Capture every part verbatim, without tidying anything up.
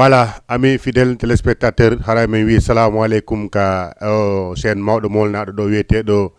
Voilà, amis fidèles téléspectateurs, haray min wi'i salaamu aleykum ka o chaîne mawɗo molnaaɗo ɗo wi'eteeɗo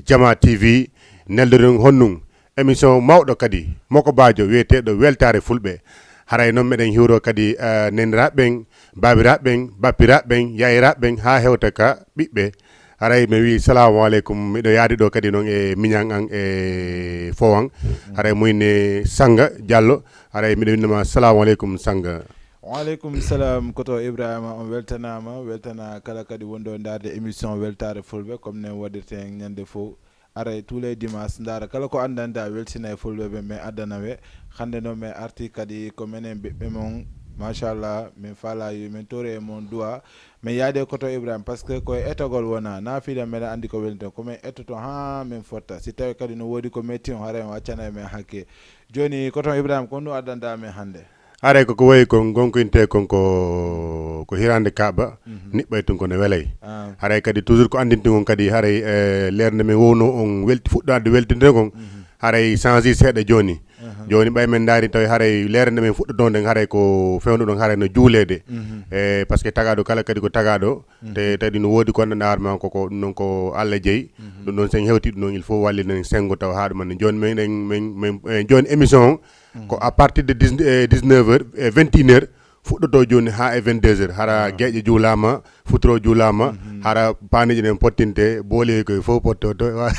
Jama T V. Neldoɗen honnun émission mawɗo kadi mokobaajo wi'eteeɗo Weltaare Fulɓe. Haray non meɗen hiwro kadi eh, neniraaɓe ɓen, baabiraaɓe ɓen, bappiraaɓe ɓen, yaayiraaɓe ɓen haa hewta ka ɓiɓɓe. Haray mi wi'i salaamu aleykum, miɗo yaadi ɗo kadi non e miñan an e fow an. Haray mo inne Sanga Diallo. Haray miɗo innama salaamu aleykum Sanga. Waaleykum salam, koto Ibrahima, on weltanaama, weltana kala kadi wonɗo ndaarde émission Weltaare Fulɓe, comme nen waɗirten ñande fow. Aray, tous les dimanches, ndaara kala ko anndanta, weltina e Fulɓe ɓe, men addana ɓe. Hannde noon, men arti kadi ko menen ɓiɓɓe mon, machallah, min faala yo min tore e mon du'a. Men yaade koto Ibrahima, parce que ko e etogol wona, na fiila meɗen anndi ko welnten, ko men etoto haa men fotta. Si tawi kadi no woodi ko metti on, haray on accana e men hakke. Jooni, koto Ibrahima, ko honɗum addanta men hannde? Haray koko woyi kon, gonkoyntee kon ko, ko hirande Kaaba, niɓɓay tun kono welay. Ah. Haray kadi toujours ko anndinti kon kadi haray eh, leer nde men wowno on welti, fuɗɗaade weltinde kon, haray change seeɗa jooni. Aha. Jooni ɓay men ndaari tawi haray leer nde men fuɗɗotoo nden haray ko fewndo ɗon haray no juuleede. Mhm. Eh, parce que tagaaɗo kala kadi ko tagaaɗo, te kadi no woodi ko anndanɗaa hoore maa ko, ko ɗum ɗon ko Alla jeyi. Ɗum ɗon sen hewti ɗum ɗon il faut wallinen senngo tawa haa ɗum anndi. Jooni men ɗen, men, men, eh, jooni émission on, ko à partir de dix, eh, dix-neuf heures, eh, vingt et une heures, fuɗɗotoo jooni haa e vingt-deux heures. Hara geeƴe juulaama, futuro juulaama, hara paaniiɗi ɗen pottinte, booli koye fof potto to, wa-,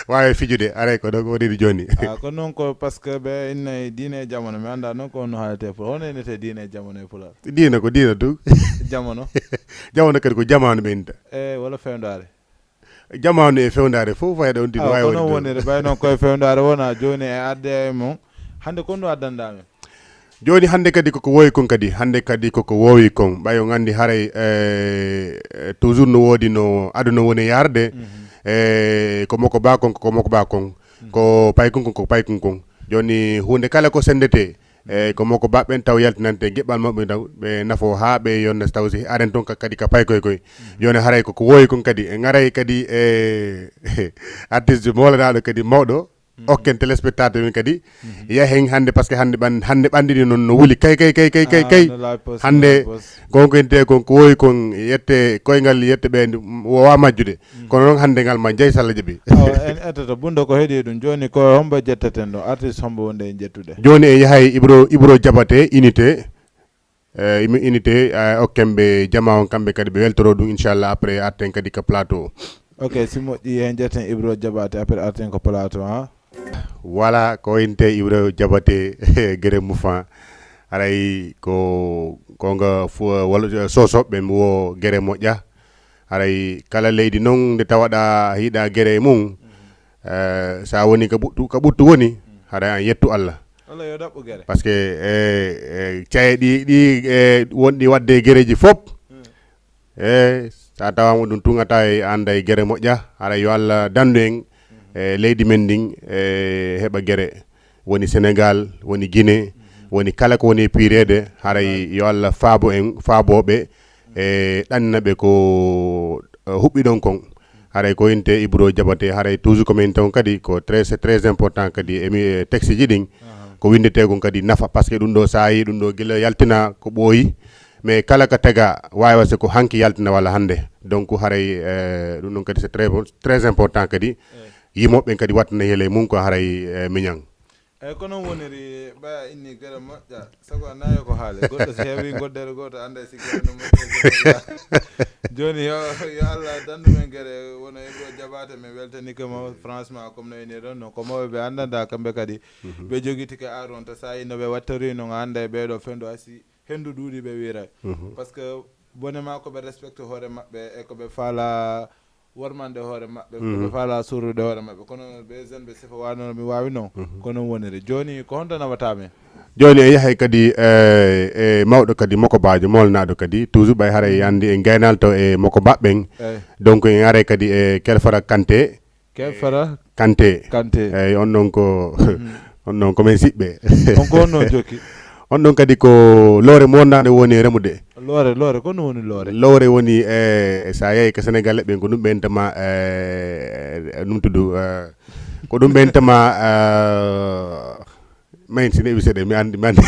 waawi fijude. Aray ko ɗon woniri jooni. Ah, ko noon ko parce que ɓe innay diine e jamono, mi anndaa noon ko honno haaletee Pulaar. Honno innetee diine e jamono e Pulaar? Diina ko diina tun. Jamono? Jamono kadi ko jamaanu ɓe innta. E wala fewndaare? Jamaanu e fewndaare fof fayda on tigi. Awa, waawi ko non wonde. Woniri, ɓay non koye fewndaare wona, jooni e arde e mon. Hannde ko honɗum addanɗaa men? Jooni hannde kadi koko wowi kon kadi, hannde kadi koko wowi kon. Ɓay on anndi haray, eh, toujours no woodi no aduna woni yaarde. Mhm. Eh, ko mokobaa kon, ko mokobaa kon. Mhm. Ko paykun kon, ko paykun kon. Jooni huunde kala ko senndetee, eh, ko mokobaa ɓen taw yaltinante geɓal maɓɓe taw, ɓe nafo haa ɓe yonna taw si aren ton ka, kadi ka paykoy koy. Jooni haray koko wowi kon kadi, en aray kadi, eh, artiste molanaaɗo kadi mawɗo, okken téléspectateur men kadi, yahen hannde, parce que hannde ɓan-, hannde ɓanndi ɗi non no wuli kay, kay, kay, kay, kay, Ah, kay. No laabi pos, no Hannde laabi pos. Gonkoyntee kon ko wowi kon yette koyngal yette ɓe, mm, wowa majjude. Kono noon hannde ngal ma jey Salla jaɓi. Awa, en ettoto bunɗo ko heɗi ɗum. Jooni ko hombo jettaten ɗo? Artiste hombo wonde en jettude? Jooni en yahay Ibro, Ibro Jabate, Unité. Eh, imi Unité, eh, okken ɓe jama on, kamɓe kadi ɓe weltoro ɗum, inchallah, après arten kadi ka plateau. Ok, si moƴƴi, en jetten Ibro Jabate, après arten ko plateau, ha? Voilà, ko innetee Ibro Jabate, Gere Mouffan. Haray ko, ko nga fu-, wala, sosoɓe mi wo gere moƴƴa. Haray kala leydi non nde tawaɗa hiɗa gere e mum, eh, sa woni ka ɓuttu, ka ɓuttu woni, haray an yettu Allah. Allah yo ɗaɓɓu gere. Parce que, eh, eh, caye ɗi, ɗi, eh, wonɗi waɗde e gereji fop, eh, sa tawama ɗum tun a tawa e anda e gere moƴƴa, haray yo Allah dandu en, eh, leydi men ndin, eh, heɓa gere. Woni Sénégal, woni Guinée, woni kala ko woni e piireede, haray yo Allah faabo en, faaboo ɓe, e ɗannina ɓe ko, eh, huɓɓi ɗon kon. Haray ko innetee Ibro Jabate, haray toujours ko min ton kadi, ko très, c'est très important kadi, e mi, e texte ji ɗin, ko winndetee kon kadi nafa, parce que ɗum ɗo, sa yi ɗum ɗo, gila yaltina ko ɓooyi, mais kala ka taga, waawi waɗde ko hanki yaltina walla hannde. Donc, haray, eh, ɗum ɗon kadi, c'est très, très important kadi. Yimooɓe ɓen kadi wattana hela e mum ko haray, eh, miñan. Eyi, ko non woniri, ɓaya inni gere moƴƴa, sago a nayo ko haale. Goɗɗo si heɓi goddere gooto, annday si gere no moƴƴa, gere moƴƴa. Jooni, yo, yo Allah dandu men gere, wono Ibro Jabate, min weltanike mo, franchement, comme no ini ɗon, no ko mawɓe ɓe anndanta kamɓe kadi, ɓe jogitike aaron, to sa yi no ɓe wattori non, a annday ɓeeɗo fendo asi, hendu ɗuuɗi ɓe wiira. Parce que bone ma ko ɓe respecte hoore maɓɓe e ko ɓe faala wormande hoore maɓɓe, ko ɓe faala surrude hoore maɓɓe. Kono ɓe jeune ɓe sifa wano no mi waawi non. Ko non woniri. Jooni ko honto nawata men? Jooni en yahay kadi, eh, e mawɗo kadi mokobaajo, molnaaɗo kadi, toujours ɓay haray anndi en gaynal to e mokobaaɓe ɓen. Eyi. Donc en aray kadi e Kelfara Kanté. Kelfara Kanté. Kanté. Eyi, on ɗon ko, on ɗon ko men siɓɓe. On ko honno jokki? On ɗon kadi ko loore mo wonnaande woni e remude. Loore, loore, ko honno woni loore? Loore woni, eh, sa yehi ka Senegal ɓen, ko ɗum ɓe entama, eh, numtudu, eh, ko ɗum ɓe entama, eh, Mayin si newi seɗe mi andi mi andi.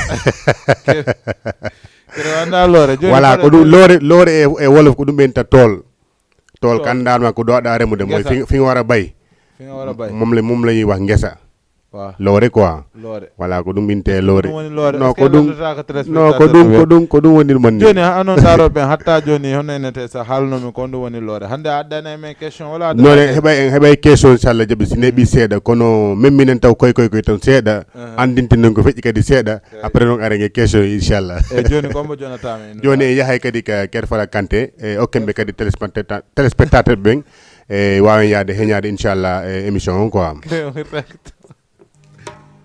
Kere wanda loore joni Voilà, fada- ko ɗum loore loore e, e wolof ko ɗum ɓenta tool. Tool Tool. Kan darma ko ɗo aɗa remude moy Ngesa. Fi nga war a bay. Fi nga war a bay. Moom la moom la ñuy wax ngesa. Waaw. Loore quoi. Loore. Voilà, ko ɗum ɓinte loore. Ɗum woni loore. No Est-ce ko que ɗum lannataaka no ko ɗum téléspectateur ko ɗum ko ɗum woni man ni. Joni ha anon daroɓe hatta joni hono enete sa haalnomi ko ɗum woni loore hannde a addani men question wala Non, heɓay en heɓay question, inchallah, jaɓi si neɓi seeɗa, kono men minen taw koy koy koy tan seeɗa. Andintinen ko feƴƴi kadi seeɗa. Après non aren e question, inchallah. E joni kombo jonatami Joni en yahay kadi ka Kerfala Kanté, e okken ɓe kadi téléspectateur téléspectateur ɓen, e wawen yaade heñade inchallah e émission on quoi.